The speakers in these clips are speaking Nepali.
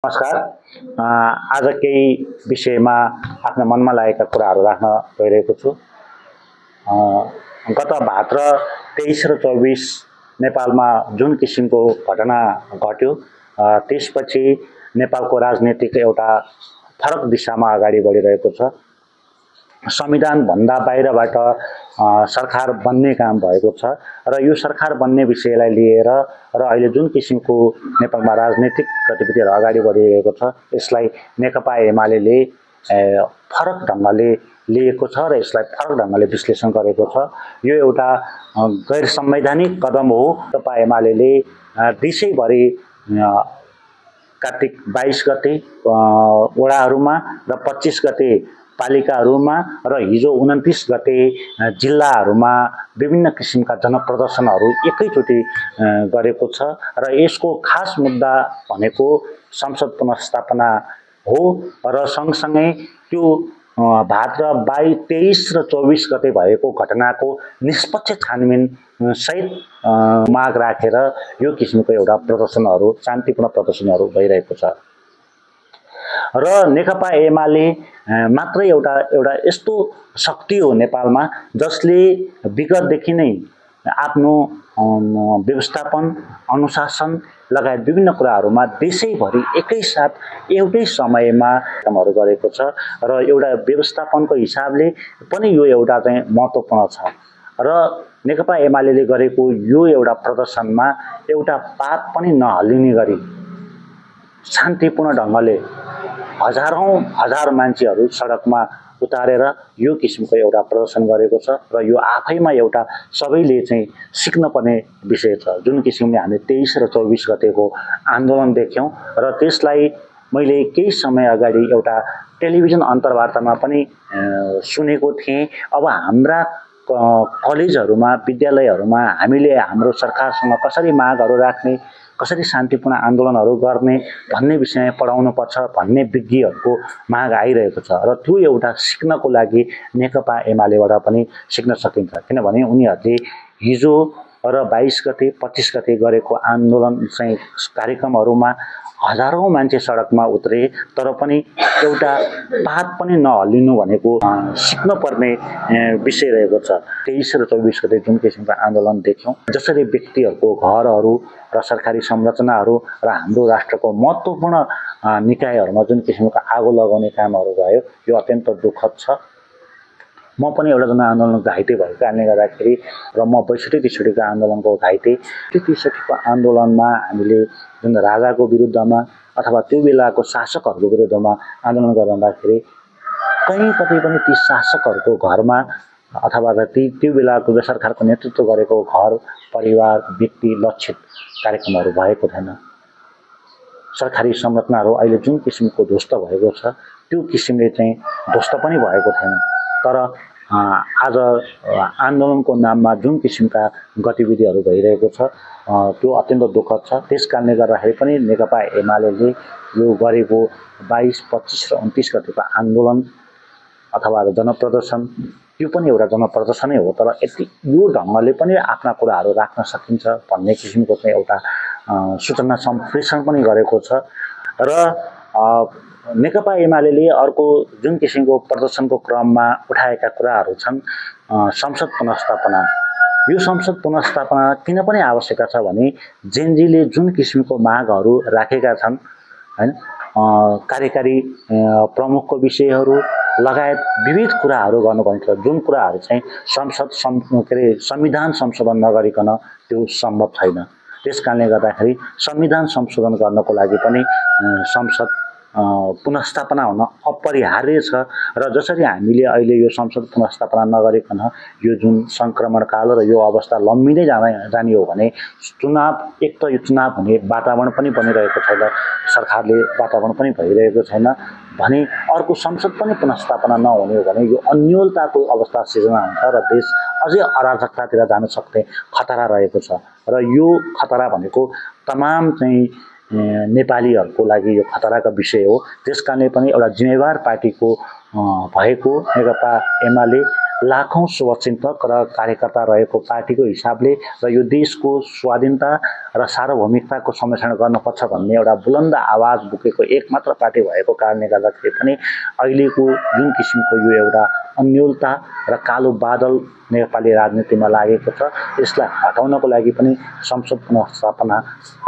नमस्कार। आज केही विषयमा आफ्ना मनमा लागेका कुराहरू राख्न गइरहेको छु। गत भाद्र 23 र 24 नेपालमा जुन किसिमको घटना घट्यो, त्यसपछि नेपालको राजनीतिक एउटा फरक दिशामा अगाडि बढिरहेको छ। संविधान भन्दा बाहिरबाट सरकार बन्ने काम भएको छ र यो सरकार बन्ने विषयलाई लिएर र अहिले जुन किसिमको नेपालमा राजनीतिक गतिविधिहरू अगाडि बढिरहेको छ, यसलाई नेकपा एमाले फरक ढङ्गले लिएको छ र यसलाई फरक ढङ्गले विश्लेषण गरेको छ। यो एउटा गैर संवैधानिक कदम हो। नेकपा एमाले देशैभरि कार्तिक 22 गते वडाहरूमा र 25 गते पालिकाहरूमा र हिजो 29 गते जिल्लाहरूमा विभिन्न किसिमका जनप्रदर्शनहरू एकैचोटि गरेको छ र यसको खास मुद्दा भनेको संसद पुनर्स्थापना हो र सँगसँगै त्यो भाद्र 23 र 24 गते भएको घटनाको निष्पक्ष छानबिन सहित माग राखेर यो किसिमको एउटा प्रदर्शनहरू, शान्तिपूर्ण प्रदर्शनहरू भइरहेको छ र नेकपा एमाले मात्रै एउटा यस्तो शक्ति हो नेपालमा जसले विगतदेखि नै आफ्नो व्यवस्थापन, अनुशासन लगायत विभिन्न कुराहरूमा देशैभरि एकैसाथ एउटै समयमा कामहरू गरेको छ र एउटा व्यवस्थापनको हिसाबले पनि यो एउटा चाहिँ महत्त्वपूर्ण छ र नेकपा एमाले गरेको यो एउटा प्रदर्शनमा एउटा पात पनि नहल्लिने गरी शान्तिपूर्ण ढङ्गले हजार मान्छेहरू सडकमा उतारेर यो किसिमको एउटा प्रदर्शन गरेको छ र यो आफैमा एउटा सबैले चाहिँ सिक्न पर्ने विषय छ। जुन किसिमले हामी 23 र 24 गतेको आन्दोलन देख्यौं र त्यसलाई मैले केही समय अगाडि एउटा टेलिभिजन अन्तर्वार्तामा पनि सुनेको थिएँ। अब हाम्रा कलेजहरूमा, विद्यालयहरूमा हामीले हाम्रो सरकारसँग कसरी मागहरू राख्ने, कसरी शान्तिपूर्ण आन्दोलनहरू गर्ने भन्ने विषयमा पढाउनुपर्छ भन्ने विज्ञहरूको माग आइरहेको छ र त्यो एउटा सिक्नको लागि नेकपा एमालेबाट पनि सिक्न सकिन्छ। किनभने उनीहरूले हिजो र 22 गते 25 गते गरेको आन्दोलन चाहिँ कार्यक्रमहरूमा हजारौं मान्छे सडकमा उत्रे, तर पनि एउटा पात पनि नहल्लिनु भनेको सिक्न पर्ने विषय रहेको छ। 23 र 24 गते जुन किसिमको आन्दोलन देख्यौं, जसरी व्यक्तिहरूको घरहरू र सरकारी संरचनाहरू र हाम्रो राष्ट्रको महत्त्वपूर्ण निकायहरूमा जुन किसिमको आगो लगाउने कामहरू भयो, यो अत्यन्त दुःखद छ। म पनि एउटा जनआन्दोलनको घाइते भएको कारणले गर्दाखेरि र म 62-63 आन्दोलनको घाइते। 63 आन्दोलनमा हामीले जुन राजाको विरुद्धमा अथवा त्यो बेलाको शासकहरूको विरुद्धमा आन्दोलन गर्दाखेरि कतै पनि ती शासकहरूको घरमा अथवा त्यो बेलाको सरकारको नेतृत्व गरेको घर परिवार व्यक्ति लक्षित कार्यक्रमहरू भएको थिएन। सरकारी संरचनाहरू अहिले जुन किसिमको ध्वस्त भएको छ, त्यो किसिमले चाहिँ ध्वस्त पनि भएको थिएन। तर आज आन्दोलनको नाममा जुन किसिमका गतिविधिहरू भइरहेको छ, त्यो अत्यन्त दुःखद छ। त्यसकारणले गर्दाखेरि पनि नेकपा एमाले यो गरेको 22, 25 र 29 गतेको आन्दोलन अथवा जनप्रदर्शन, त्यो पनि एउटा जनप्रदर्शनै हो, तर यति यो ढङ्गले पनि आफ्ना कुराहरू राख्न सकिन्छ भन्ने किसिमको चाहिँ एउटा सूचना सम्प्रेषण पनि गरेको छ र नेकपा एमाले अर्को जुन किसिमको प्रदर्शनको क्रममा उठाएका कुराहरू छन् संसद पुनर्स्थापना। यो संसद पुनर्स्थापना किन पनि आवश्यक छ भने जेनजीले जुन किसिमको मागहरू राखेका छन्, हैन, कार्यकारी प्रमुखको विषयहरू लगायत विविध कुराहरू गर्नुपर्छ, जुन कुराहरू चाहिँ संविधान संशोधन नगरिकन त्यो सम्भव छैन। त्यसकारणले गर्दाखेरि संविधान संशोधन गर्नको लागि पनि संसद पुनर्स्थापना हुन अपरिहार्य छ र जसरी हामीले अहिले यो संसद पुनर्स्थापना नगरिकन यो जुन संक्रमणकाल र यो अवस्था लम्बिँदै जाने हो भने एक त यो चुनाव हुने वातावरण पनि बनिरहेको छैन, सरकारले वातावरण पनि भइरहेको छैन भने अर्को संसद पनि पुनर्स्थापना नहुने हो भने यो अन्योलताको अवस्था सिर्जना हुन्छ र देश अझै अराजकतातिर जान सक्ने खतरा रहेको छ र यो खतरा भनेको तमाम चाहिँ नेपालीहरूको लागि यो खतराको विषय हो। त्यसकारणले पनि एउटा जिम्मेवार पार्टीको भएको नेकपा एमाले लाखौं शुभचिन्तक र कार्यकर्ता रहेको पार्टीको हिसाबले र यो देशको स्वाधीनता र सार्वभौमिकताको संरक्षण गर्नुपर्छ भन्ने एउटा बुलन्द आवाज बोकेको एकमात्र पार्टी भएको कारणले गर्दाखेरि पनि अहिलेको जुन किसिमको यो एउटा अन्योलता र कालो बादल नेपाली राजनीतिमा लागेको छ यसलाई हटाउनको लागि पनि संसद पुनर्स्थापना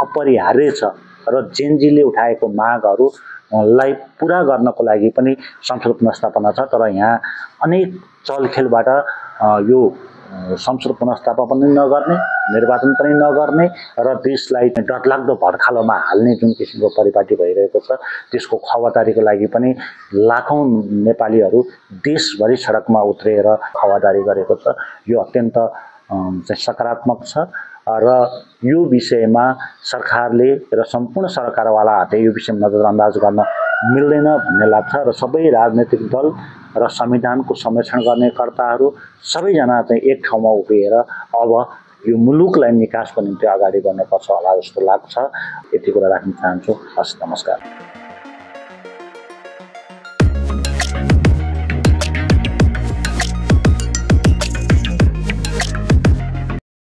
अपरिहार्य छ र जेनजीले उठाएको मागहरूलाई पुरा गर्नको लागि पनि संसद पुनर्स्थापना छ। तर यहाँ अनेक चलखेलबाट यो संसद पुनर्स्थापना पनि नगर्ने, निर्वाचन पनि नगर्ने र देशलाई डरलाग्दो भड्खालोमा हाल्ने जुन किसिमको परिपाटी भइरहेको छ त्यसको खबरदारीको लागि पनि लाखौं नेपालीहरू देशभरि सडकमा उत्रेर खबरदारी गरेको छ। यो अत्यन्त सकारात्मक छ र यो विषयमा सरकारले र सम्पूर्ण सरकारवालाहरूले यो विषयमा नजरअन्दाज गर्न मिल्दैन भन्ने लाग्छ र सबै राजनैतिक दल र संविधानको संरक्षण गर्ने कर्ताहरू सबैजना चाहिँ एक ठाउँमा उभिएर अब यो मुलुकलाई निकासको निम्ति अगाडि बढ्नुपर्छ होला जस्तो लाग्छ। यति कुरा राख्न चाहन्छु। हस्, नमस्कार।